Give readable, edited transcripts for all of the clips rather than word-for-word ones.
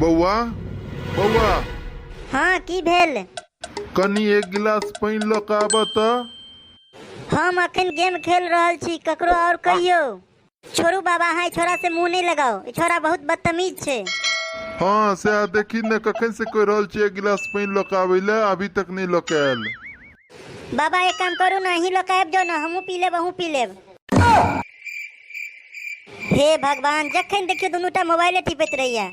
बौआ, बौआ। हँ, की भेल? कनि एक गिलास पानि लऽ कऽ आबऽ तऽ। हम अखन गेम खेल रहल छी, ककरो आओर कहियौ। छोड़ू बाबा, अहाँ ई छोरा से मुंह नहि लगाउ, ई छोरा बहुत बदतमीज छै। हँ, सएह देखी ने, कखन से कहि रहल छी एक गिलास पानि लऽ कऽ आबै लए, अभी तक नहि लऽ कऽ आयल। बाबा, एक काम करू ने, अहीं लऽ कऽ आबि जाउ ने, हमहूँ पी लेब, अहूँ पी लेब। हे भगवान, जखन देखियौ दुनूटा मोबाइले टिपैत रहैया।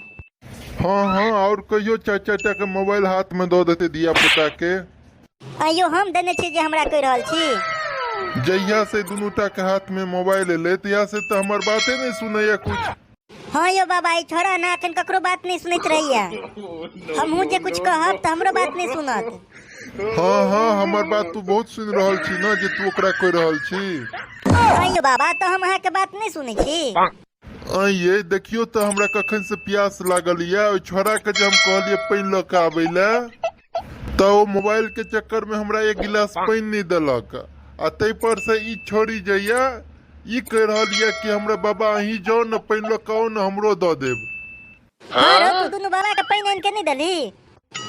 हँ हँ, आओर कहियो चारि चारि टा के मोबाइल हाथ में दऽ देतै धिया पुता के। आइयो हम देने छी जे हमरा कहि रहल छी? जहिया से दुनू टा के हाथ में मोबाइल एलै तहिया से तऽ हमर बाते नहि सुनैया कुछ। हँ यौ बाबा, ई छोड़ा ना एखन ककरो बात नहि सुनैत रहैया। हमहूँ जे कुछ कहब तऽ हमरो बात नहि सुनत। हँ हँ, हमर बात तू बहुत सुनि रहल छी ने जे तू ओकरा कहि रहल छी। हँ यौ बाबा, तऽ हम अहाँके बात नहि सुनै छी? आँय ये, देखियौ तऽ हमरा कखन से प्यास लागल यऽ। ओहि छोड़ा के जे हम कहलियै पानि लऽ कऽ आबै लए तऽ ओ मोबाइल के चक्कर में हमरा एक गिलास पानि नहि देलक, आ ताहि पर से ई छोड़ी जे यऽ ई कहि रहल यऽ कि हमरा बाबा अहीं जाउ ने पानि लऽ कऽ आउ ने, हमरो दऽ देब। हँ रौ, तू दुनू बाबा के पानि आनि के नहि देलही?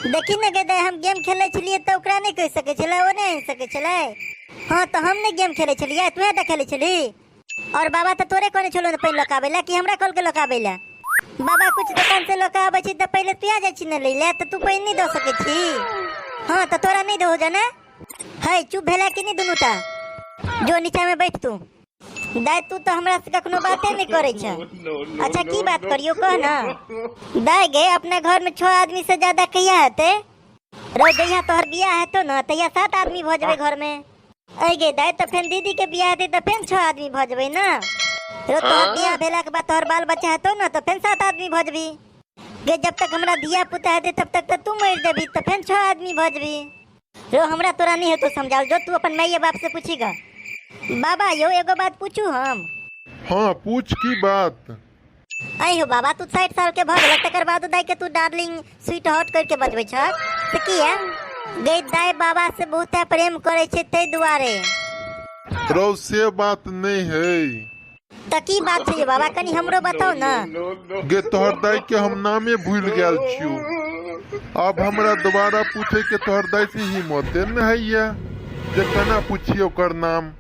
देखी ने गे दाइ, हम गेम खेलै छलियै तऽ ओकरा नहि कहि सकै छलै, ओ नहि आनि सकै छलै? हँ, तऽ हम नहि गेम खेलै छलियै, तूहे तऽ खेलै छलही। और बाबा तऽ तोरे कहने छलो ने पानि लऽ कऽ आबै लए, कि हमरा कहलकै लऽ कऽ आबै लए? बाबा कुछ दोकान से लऽ कऽ आबै छी तऽ पहिले तू आ जाइ छी ने लै लए, तऽ तू पानि नहि दऽ सकै छी? हँ, तऽ तोरा नहि दहो जाना है। चुप भेला कि नहि दुनूटा? जो नीचा में बैठ तू। दाइ, तू तऽ हमरा से कखनो बाते नहि करै छ। अच्छा, की बात करियो, कह ना। दाइ गे, अपना घर में 6 आदमी से ज्यादा कहिया हेतै? रौ, जहिया तोहर बियाह हेतौ ने तहिया 7 आदमी भऽ जेबै घर में। ऐ गे दाइ, तऽ फेन दीदी के बियाह हेतै तऽ फेन 6 आदमी भऽ जेबै ने। रौ, तोहर बियाह भेला के बाद तोहर बाल बच्चा हेतौ ने तऽ फेन 7 आदमी भऽ जेबही। गे, जब तक हमरा धिया पुता हेतै तब तक तऽ तू मरि जेबही, तऽ फेन 6 आदमी भऽ जेबही। रो, हमरा तोरा नहीं हेतौ समझाओल, जो तू अपन माइये बाप से पूछी ग। बाबा यौ, एगो बात पूछू हम? हाँ, पूछ, की बात? ऐ हो बाबा, तू 60 साल के भऽ गेलक तकर बाद दाई के तू डार्लिंग स्वीट हॉट करके बजबै छ, से किया? गे दाई, बाबा से बहुत प्रेम करै छै ताहि दुआरे। रौ, से बात नहीं है। तऽ की बात छै बाबा, कनि हमरो बताउ ने। गे, तोहर दाई के हम नामे भूल गेल छियो, अब हमरा दोबारा पूछे के तोहर दाई से हिम्मते न हैया जे केना पूछिए ओकर नाम।